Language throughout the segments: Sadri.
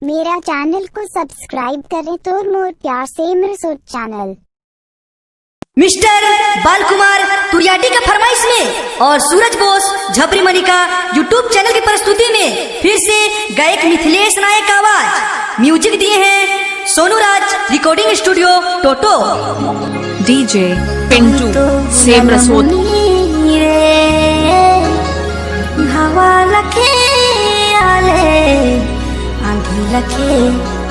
मेरा चैनल को सब्सक्राइब करें तो मोर प्यार से मेरे चैनल। मिस्टर बालकुमार तुरियाटी का फरमाइश में और सूरज बोस झबरी मणि का यूट्यूब चैनल की प्रस्तुति में फिर से गायक मिथिलेश नायक का आवाज। म्यूजिक दिए हैं सोनू राज रिकॉर्डिंग स्टूडियो टोटो। DJ Pintu same रसोद। हवा लखे आले, आंधी लखे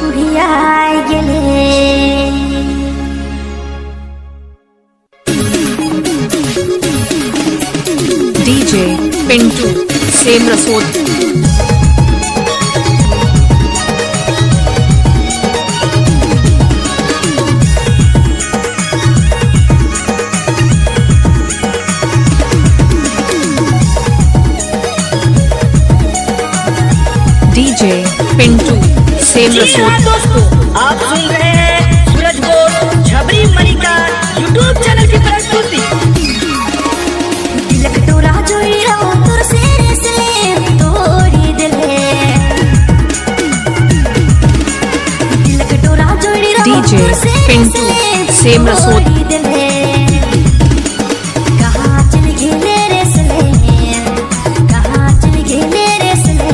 उड़ियाय गेले। डीजे पिंटू सेम रसोद। डीजे पिंटू सेम जी रसोद। हाँ दोस्तों, आप सुन रहे हैं सूरज बोस झबरी मणि का यूट्यूब चैनल की प्रस्तुति। तिलक तोरा जोड़ी रहो तोर सेरे से तोड़ी दिले। तिलक तोरा जोड़ी रहो DJ तोर सेरे पिंटू, से सेम रसोद। तोड़ी दिले। कहाँ चल गेले रे सले, कहाँ चल गेले रे सले,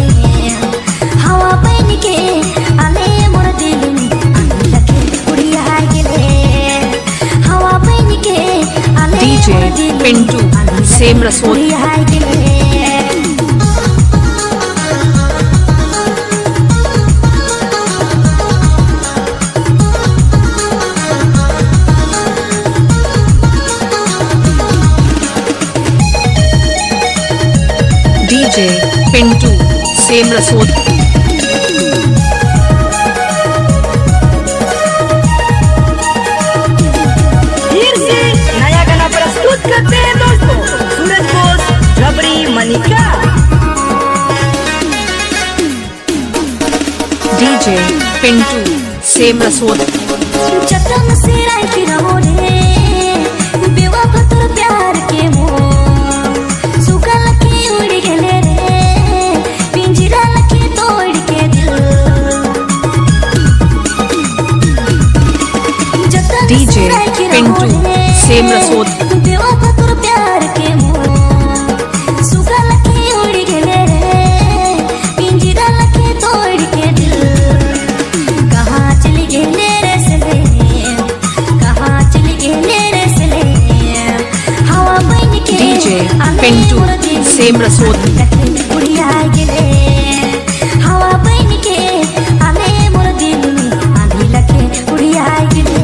हवा बन के आले मोर दिल में, आंधी लगे उड़िया गेले। हवा बन के आले DJ मोर दिल में, पिंटू, आंधी लगे सेम रसोद। उड़िया गेले। डीजे पिंटू सेम रसोद। फिर से नया गाना प्रस्तुत करते हैं दोस्तों, सूरज बोस झबरी मणिका। डीजे पिंटू सेम रसोद। जतन से राखी रहो रे बेवफा तोर प्यार के मोह, सुखा लखे उड़ गेले रे, पिंजरा लखे तोड़ के दिल। जतन से DJ राखी रहो पिंटू, रे, सेम रसोद। बेवफा तोर प्यार के मोह, सुखा लखे उड़ गेले रे, पिंजरा लखे तोड़ के दिल। कहाँ चली गेले रे सले, कहाँ चली गेले रे सले, हवा बन के DJ आले पिंटू, मोर दिल सेम रसोद। लखे उड़िया गेले। हवा बन के आले मोर दिल में, आंधी लखे उड़िया गेले।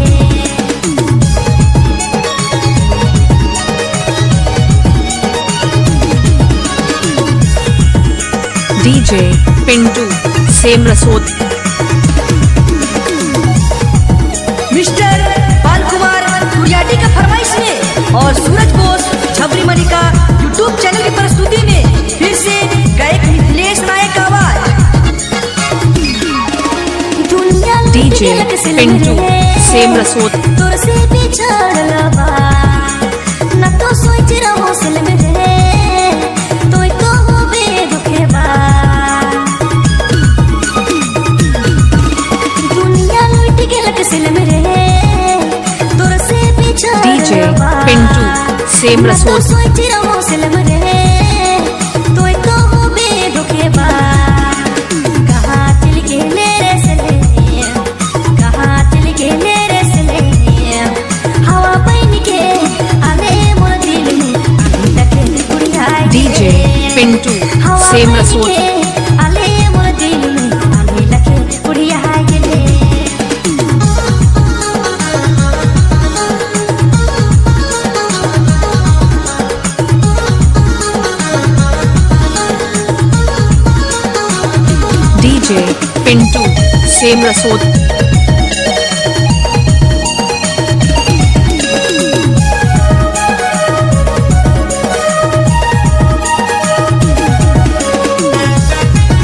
डीजे पिंटू सेम रसोद। मिस्टर बालकुमार तुरियाटी का फरमाइश में और सूरज बोस झबरी मणि का यूट्यूब चैनल की प्रस्तुति में फिर से गायक मिथिलेश नायक का आवाज। डीजे पिंटू सेम रसोद। तोर से बिछड़ल बा न तो सोच रहो सिल में रे, तोय तो होबे दुखेबा। दुनिया लुट गेलक सिल में रे, तोर से बिछड़ल डीजे बा पिंटू सेम न तो रसोद। सोच रहो सिल में रे, तोय तो होबे दुखेबा। कहाँ चल गेले रे सले, कहाँ चल गेले रे सले, हवा बन के आले मोर दिल में, आंधी लखे उड़िया डीजे पिंटू हवा सेम बन रसोद। के आले मोर दिल में, आंधी लखे उड़िया गेले। डीजे पिंटू सेम रसोद।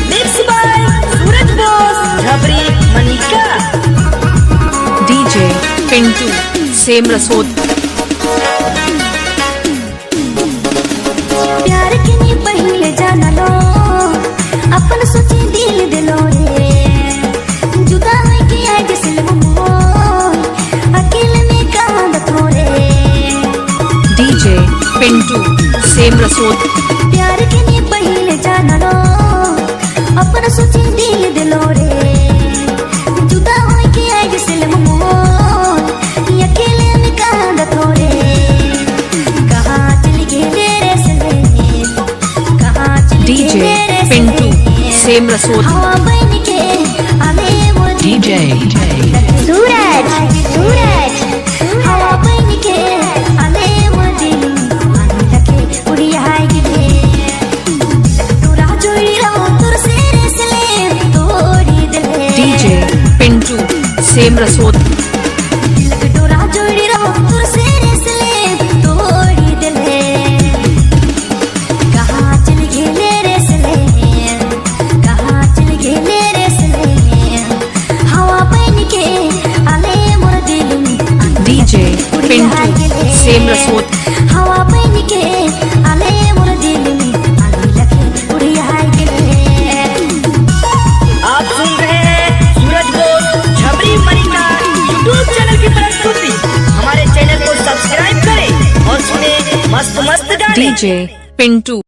Mix by Suraj Bose Jhabri Manika. DJ Pintu same रसोद। प्यार के नी पहले जाना लो, अपन सोचे दिल दिलो रे। रसोद। प्यार के ने पहले जानलो, अपन सोचे दिल दिलो रे। जुदा होई के आज सिलम मोर, अकेले में कांद थोरे। कहाँ चल गेले रे सले, कहाँ चल DJ गेले रे पिंटू सले। सेम रसोद। हवा बन के आले मोर DJ सूरज, सूरज, हवा बन के आले मोर दिल आने लगे उड़िया गेले। तोरा जोड़ी रहो तोर से रे सले तोड़ी दिले। DJ Pintu same रसोद। दिलक डोरा जोड़ी रहो तोर से रे सले तोड़ी दिले। कहाँ चल गेले रे सले, कहाँ चल गेले रे सले। हवा बन के आले मोर दिल में DJ Pintu same रसोद। हवा बन के आले मोर दिल में आने लगे उड़िया गेले। आप सुन रहे हैं सूरज बोस झबरी मणिका यूट्यूब चैनल की प्रस्तुति। हमारे चैनल को सब्सक्राइब करें और सुने मस्त मस्त गाने। DJ Pintu।